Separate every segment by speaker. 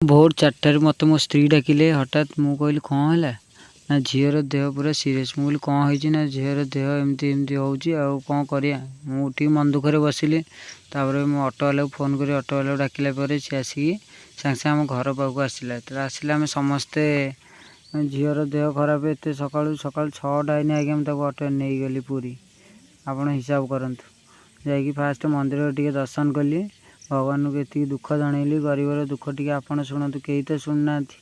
Speaker 1: ଭୋର 4ଟାରେ ମୋତେ ମୋ ସ୍ତ୍ରୀ ଡାକିଲେ ହଠାତ୍। ମୁଁ କହିଲି, "କ'ଣ ହେଲା?" ନା, ଝିଅର ଦେହ ପୁରା ସିରିୟସ୍। ମୁଁ କହିଲି, "କ'ଣ ହେଇଛି?" ନା, ଝିଅର ଦେହ ଏମିତି ଏମିତି ହେଉଛି, ଆଉ କ'ଣ କରିବା? ମୁଁ ଉଠିକି ମନ ଦୁଃଖରେ ବସିଲି। ତାପରେ ମୁଁ ଅଟୋବାଲାକୁ ଫୋନ୍ କରି ଅଟୋବାଲାକୁ ଡାକିଲା ପରେ ସେ ଆସିକି ସାଙ୍ଗେ ସାଙ୍ଗେ ଆମ ଘର ପାଖକୁ ଆସିଲା। ଯେତେବେଳେ ଆସିଲା, ଆମେ ସମସ୍ତେ, ଝିଅର ଦେହ ଖରାପ, ଏତେ ସକାଳୁ ସକାଳୁ 6ଟା ହେଇନି ଆଜ୍ଞା, ମୁଁ ତାକୁ ଅଟୋରେ ନେଇଗଲି ପୁରୀ। ଆପଣ ହିସାବ କରନ୍ତୁ। ଯାଇକି ଫାଷ୍ଟ ମନ୍ଦିରରେ ଟିକେ ଦର୍ଶନ କଲି, ଭଗବାନଙ୍କୁ ଏତିକି ଦୁଃଖ ଜଣେଇଲି। ଗରିବର ଦୁଃଖ ଟିକେ ଆପଣ ଶୁଣନ୍ତୁ, କେହି ତ ଶୁଣୁନାହାନ୍ତି।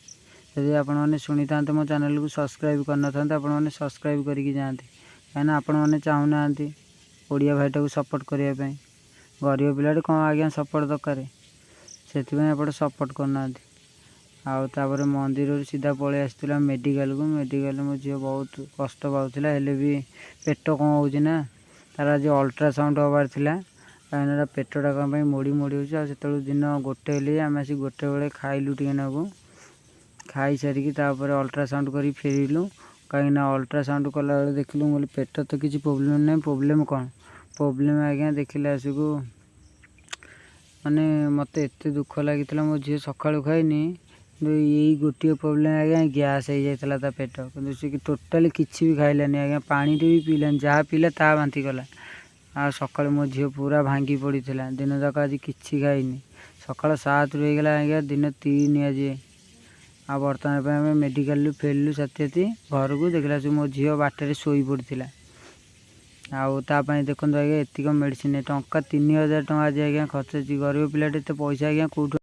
Speaker 1: ଯଦି ଆପଣମାନେ ଶୁଣିଥାନ୍ତେ, ମୋ ଚ୍ୟାନେଲକୁ ସବସ୍କ୍ରାଇବ୍ କରିନଥାନ୍ତେ। ଆପଣମାନେ ସବସ୍କ୍ରାଇବ୍ କରିକି ଯାଆନ୍ତି, କାହିଁକିନା ଆପଣମାନେ ଚାହୁଁନାହାନ୍ତି ଓଡ଼ିଆ ଭାଇଟାକୁ ସପୋର୍ଟ କରିବା ପାଇଁ। ଗରିବ ପିଲାଟି, କ'ଣ ଆଜ୍ଞା ସପୋର୍ଟ ଦରକାର? ସେଥିପାଇଁ ଆପଣ ସପୋର୍ଟ କରୁନାହାନ୍ତି। ଆଉ ତାପରେ ମନ୍ଦିରରୁ ସିଧା ପଳେଇ ଆସିଥିଲା ମେଡ଼ିକାଲକୁ। ମେଡ଼ିକାଲରେ ମୋ ଝିଅ ବହୁତ କଷ୍ଟ ପାଉଥିଲା, ହେଲେ ବି ପେଟ କ'ଣ ହେଉଛି ନା, ତାର ଆଜି ଅଲ୍ଟ୍ରାସାଉଣ୍ଡ ହେବାର ଥିଲା, କାହିଁକିନା ପେଟଟା କ'ଣ ପାଇଁ ମୋଡ଼ି ମୋଡ଼ି ହେଉଛି। ଆଉ ସେତେବେଳକୁ ଦିନ 1 ହେଲି, ଆମେ ଆସି 1 ବେଳେ ଖାଇଲୁ ଟିକେ ନାକୁ। ଖାଇସାରିକି ତାପରେ ଅଲ୍ଟ୍ରାସାଉଣ୍ଡ କରି ଫେରିଲୁ, କାହିଁକିନା ଅଲ୍ଟ୍ରାସାଉଣ୍ଡ କଲାବେଳେ ଦେଖିଲୁ। ମୁଁ କହିଲି, ପେଟ ତ କିଛି ପ୍ରୋବ୍ଲେମ୍ ନାହିଁ, ପ୍ରୋବ୍ଲେମ୍ କ'ଣ? ପ୍ରୋବ୍ଲେମ୍ ଆଜ୍ଞା ଦେଖିଲା ଆସିକୁ ମାନେ ମୋତେ ଏତେ ଦୁଃଖ ଲାଗିଥିଲା। ମୋ ଝିଅ ସକାଳୁ ଖାଇନି, କିନ୍ତୁ ଏଇ ଗୋଟିଏ ପ୍ରୋବ୍ଲେମ୍ ଆଜ୍ଞା, ଗ୍ୟାସ୍ ହେଇଯାଇଥିଲା ତା ପେଟ। କିନ୍ତୁ ସେ ଟୋଟାଲି କିଛି ବି ଖାଇଲାନି ଆଜ୍ଞା, ପାଣିଟେ ବି ପିଇଲାନି। ଯାହା ପିଇଲା ତାହା ବାନ୍ତି କଲା। ଆଉ ସକାଳୁ ମୋ ଝିଅ ପୁରା ଭାଙ୍ଗି ପଡ଼ିଥିଲା। ଦିନ ଯାକ ଆଜି କିଛି ଖାଇନି। ସକାଳ 7ରୁ ହେଇଗଲା ଆଜ୍ଞା ଦିନ 3 ଆଜି। ଆଉ ବର୍ତ୍ତମାନ ପାଇଁ ଆମେ ମେଡ଼ିକାଲରୁ ଫେରିଲୁ ସାଥି ଘରକୁ। ଦେଖିଲା ବେଳକୁ ମୋ ଝିଅ ବାଟରେ ଶୋଇ ପଡ଼ିଥିଲା। ଆଉ ତା ପାଇଁ ଦେଖନ୍ତୁ ଆଜ୍ଞା, ଏତିକ ମେଡ଼ିସିନ, ଟଙ୍କା 3000 ଟଙ୍କା ଆଜି ଆଜ୍ଞା ଖର୍ଚ୍ଚ ହେଇଛି। ଗରିବ ପିଲାଟି, ଏତେ ପଇସା ଆଜ୍ଞା କେଉଁଠୁ